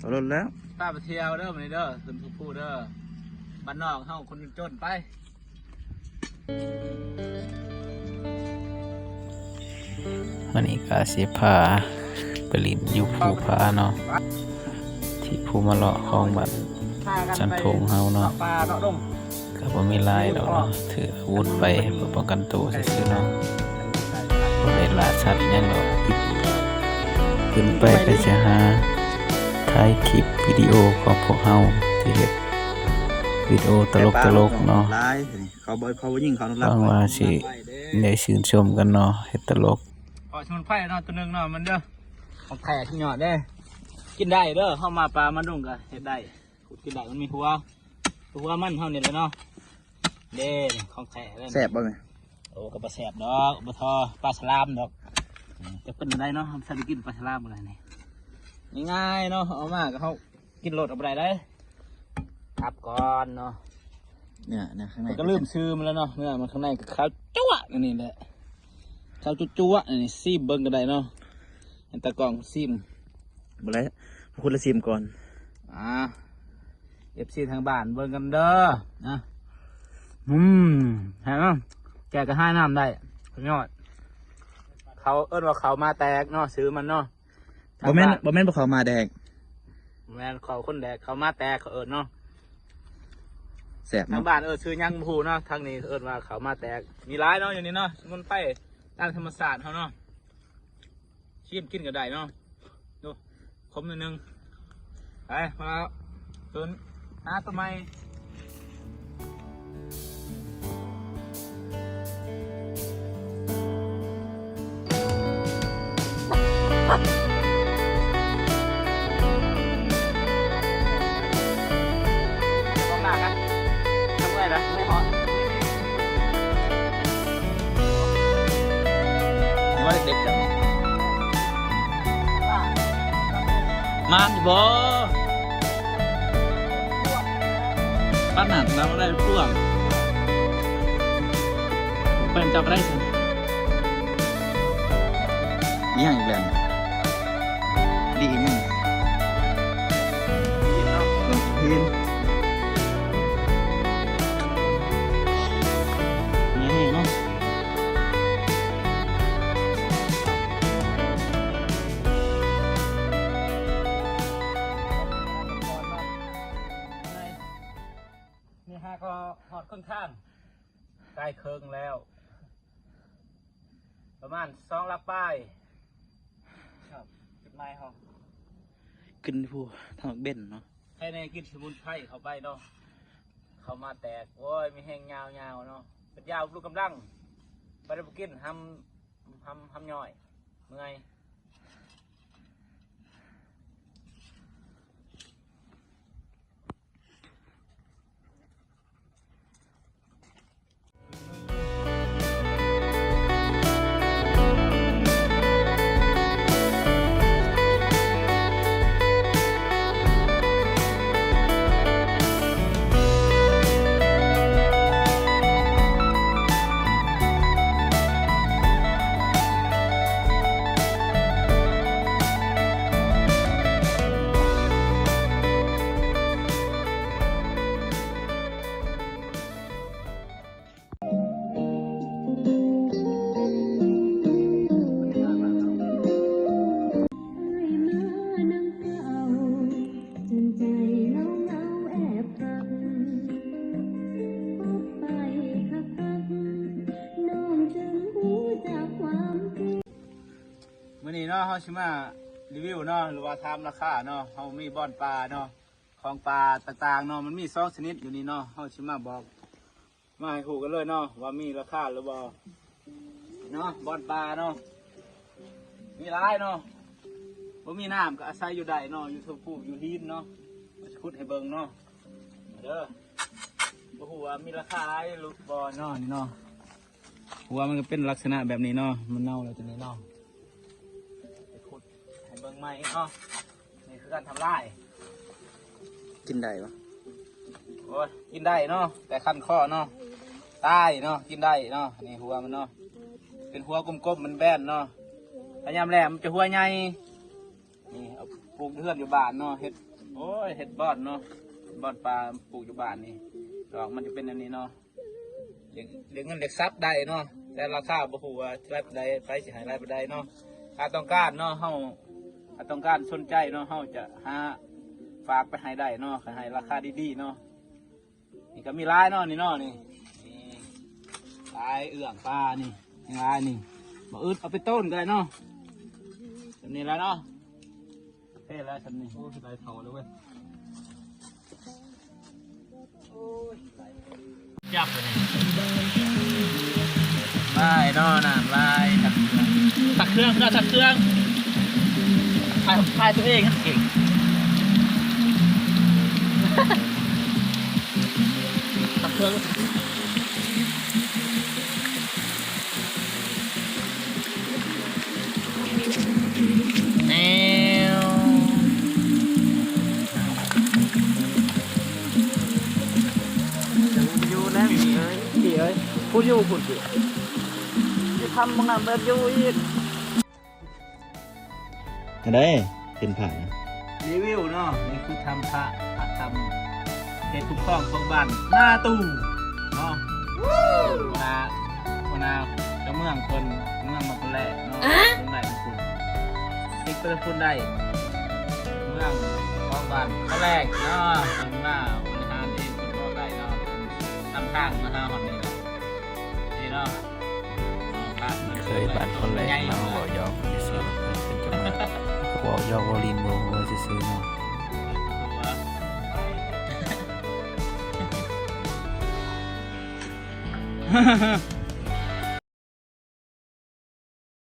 ເອົາລົດແລ້ວ ພາໄປທ່ຽວເດີມື້ນີ້ເດີ ຂຶ້ນພູເດີ ບ້ານນອກເຮົາຄົນຈົນໄປ. ມື້ນີ້ກະຊິພາໄປຫຼິ້ນຢູ່ພູຜາເນາະ ທີ່ພູມະເລາະຂອງບ້ານສັນທົ່ງເຮົາເນາະ ກະບໍ່ມີຫຼາຍດອກເນາະ ຖືອາວຸດໄປເພື່ອປ້ອງກັນໂຕຊື່ໆເນາະ ບໍ່ໄດ້ລ່າສັດຫຍັງດອກ ຂຶ້ນໄປກະຊິຫາຖ່າຍຄລິບວິດີໂອຂອງພວກເຮົາທີ່ເຮັດວິດີໂອຕະຫຼົກໆເນາະ ເຂົາບໍ່ ເຂົາບໍ່ຍິງເຂົາ ຫວັງວ່າຊິໄດ້ຊື່ນຊົມກັນເນາະ ເຮັດຕະຫຼົກ ພໍສະໝຸນໄພເນາະ ໂຕໜຶ່ງເນາະ ມັນເດີ ຂອງແທ້ສຸດຍອດເດ້ ກິນໄດ້ເດີ ເຮົາມາປ່າມາດົງກະເຮັດໄດ້ ຂູດກິນໄດ້ ມັນມີຫົວ ຫົວມັນເຮົານີ້ແຫຼະເນາະ ເດ້ ຂອງແທ້ເລີຍ ແຊບບໍ່ແມ່? ໂອ້ ກະບໍ່ແຊບດອກ ບໍ່ທໍ່ປາສະຫຼາມດອກ ອືມ ແຕ່ເພິ່ນໄດ້ເນາະ ເຮົາບໍ່ທັນໄດ້ກິນປາສະຫຼາມເລີຍນີ້ ງ່າຍໆເນາະ ເອົາມາກະເຮົາ ກິນໂລດເອົາບໍ່ໄດ້ເດ້ ຕັບກ່ອນເນາະ ເນື້ອ ເນື້ອຂ້າງໃນ ກະລືມຊື່ມັນແລ້ວເນາະ ເນື້ອມັນຂ້າງໃນກະຂາວຈັ້ວະ ອັນນີ້ແຫຼະ ຂາວຈັ້ວະ ອັນນີ້ຊີມເບິ່ງກະໄດ້ເນາະ ໃຫ້ຕາກ້ອງຊີມ ບໍ່ໄດ້ ພວກຄຸນລະຊີມກ່ອນ ອ່າ ເອັຟຊີ ທາງບ້ານເບິ່ງກັນເດີ ນະ ອືມ ແຮງເນາະ ແກະກະຫາຍນ້ຳໄດ້ ສຸດຍອດ ເຂົາເອີ້ນວ່າເຂົ້າໝາແຕກເນາະ ຊື່ມັນເນາະ ບໍ່ແມ່ນ ທາງບ້ານ ບໍ່ແມ່ນພວກເຂົາໝາແດກ ແມ່ນເຂົາຄົນແດກ ເຂົາໝາແຕກເຂົາເອີ້ນເນາະ ແຊບເນາະ ທາງບ້ານເອີ້ນຊື່ຫຍັງບໍ່ຮູ້ເນາະ ທາງນີ້ເອີ້ນວ່າເຂົາໝາແຕກ ມີຫຼາຍເນາະ ຢູ່ນີ້ເນາະ ສະໝຸນໄພຕາມທຳມະຊາດເຮົາເນາະ ຊີມກິນກະໄດ້ເນາະ ດູ ຂົມໜ້ອຍໜຶ່ງ ໄປ ມາ ເດີນຫາໂຕໃໝ່ ມານຢູ່ບໍ່? ປານນັ້ນລາວບໍ່ໄດ້ພວງ ເປັນເຈົ້າກະໄດ້ຊັ້ນ ມີຫຍັງອີກແລ້ວນີ້? ດີອີກຫຍັງ? ເອີ ພີນ ນີ້ເນາະ. ນີ້ຮະ ກະຮອດເຄິ່ງທາງ ໃກ້ເຄິ່ງແລ້ວ ປະມານສອງຫຼັກປາຍ ຈຸດໝາຍເຮົາ ຂຶ້ນພູທາງບັກເບັນເນາະ ໃຫ້ແນ່ກິນສະໝຸນໄພເຂົ້າໄປເນາະ ເຂົ້າໝາແຕກ ໂອ້ຍ ມີແຮງຍາວໆເນາະ ເປັນຢາບຳລຸງກຳລັງ ບໍ່ໄດ້ບໍ່ກິນ ຫຳ ຫຳ ຫຳຍ້ອຍ ເມື່ອຍ. ມື້ນີ້ເນາະ ເຮົາຊິມາຣີວິວເນາະ ຫຼືວ່າຖາມລາຄາເນາະ ເຮົາມີບ່ອນປ່າເນາະ ຂອງປ່າຕ່າງໆເນາະ ມັນມີສອງຊະນິດຢູ່ນີ້ເນາະ ເຮົາຊິມາບອກ ມາໃຫ້ຮູ້ກັນເລີຍເນາະ ວ່າມີລາຄາຫຼືບໍ່ເນາະ ບ່ອນປ່າເນາະ ມີຫຼາຍເນາະ ບໍ່ມີນ້ຳກະອາໄສຢູ່ໄດ້ເນາະ ຢູ່ເທິງພູ ຢູ່ຫີນເນາະ ເຮົາຊິຂຸດໃຫ້ເບິ່ງເນາະ ເດີ ບໍ່ຮູ້ວ່າມີລາຄາຫຼາຍຫຼືບໍ່ເນາະ ນີ້ເນາະ ຫົວມັນກະເປັນລັກສະນະແບບນີ້ເນາະ ມັນເນົ່າແລ້ວໂຕນີ້ເນາະ ຊິຂຸດໃຫ້ເບິ່ງໃໝ່ເນາະ. ນີ້ຄືການທຳລາຍ ກິນໄດ້ບໍ່? ໂອ້ຍ ກິນໄດ້ເນາະ ແຕ່ຄັນຄໍເນາະ ຕາຍເນາະ ກິນໄດ້ເນາະ ນີ້ຫົວມັນເນາະ ເປັນຫົວກົມໆ ແບນໆເນາະ ພະຍາຍາມແລ້ວມັນຈະຫົວໃຫຍ່ ນີ້ເອົາ ປູກເຮືອນຢູ່ບ້ານເນາະ ເຮັດ ໂອ້ຍ ເຮັດບ່ອນເນາະ ບ່ອນປາປູກຢູ່ບ້ານນີ້ ດອກມັນຈະເປັນແນວນີ້ເນາະ ລຽກ ລຽກເງິນລຽກຊັບໄດ້ເນາະ ແຕ່ລາຄາບໍ່ຮູ້ວ່າລາຍປານໃດ ໃຜຊິໃຫ້ລາຍປານໃດເນາະ ຖ້າຕ້ອງການເນາະ ເຮົາ ຖ້າຕ້ອງການສົນໃຈເນາະ ເຮົາຈະຫາຝາກໄປໃຫ້ໄດ້ເນາະ ໃຫ້ລາຄາດີໆເນາະ. ນີ້ກໍມີຫຼາຍເນາະ ນີ້ເນາະ ນີ້ ນີ້ຫຼາຍເອື້ອງປານີ້ ຍັງຫຼາຍນີ້ ບໍ່ອຶດເອົາໄປຕົ້ນກໍໄດ້ເນາະ ແບບນີ້ລະເນາະ ໂອເຄແລ້ວຊ່ຳນີ້ ໂອ້ຍ ຫຼາຍເທົ່າເລີຍເວີຍ ໂອ້ຍ ຈັບອັນນີ້ ຫຼາຍເນາະ ນ້ຳຫຼາຍ ຊັກເຄື່ອງ ຊັກເຄື່ອງ ຄືຊັກເຄື່ອງ ຖ່າຍ ຖ່າຍຕົວເອງຫັ້ນເກັ່ງ. ແນວ ຢູ່ແນວນີ້ເອີຍ ພີ່ເອີຍ ຜູ້ຢູ່ພຸ້ນ ຢູ່ທຳບັກນັ້ນແລ້ວຢູ່ອີກ. ອັນໃດເປັນພະນະ? ຣີວິວເນາະ ນີ້ຄືທຳພະ ພະທຳເຂດປົກຄອງຂອງບ້ານນາຕູເນາະ ຫົວໜ້າ ຫົວໜ້າເຈົ້າເມືອງເພິ່ນ ເມືອງມາຄົນແລກເນາະ ຄົນໄດ້ເປັນຄຸນ ຕິດໄປເປັນຄຸນໄດ້ ເມືອງຂອງບ້ານຄົນແລກເນາະ ເພິ່ນມາບໍລິຫານເອງ ເພິ່ນບອກໄດ້ເນາະ ເພິ່ນນຳທາງມາຫາຮອດນີ້ແຫຼະ ນີ້ເນາະ. ເຄີຍບ້ານຄົນແລກເນາະ ເວົ້າຫຍອກຊື່ໆ ເພິ່ນເປັນເຈົ້າເມືອງ ເວົ້າຫຍອກເວົ້າຫຼິ້ນເວົ້າຫົວຊື່ໆເນາະ ເ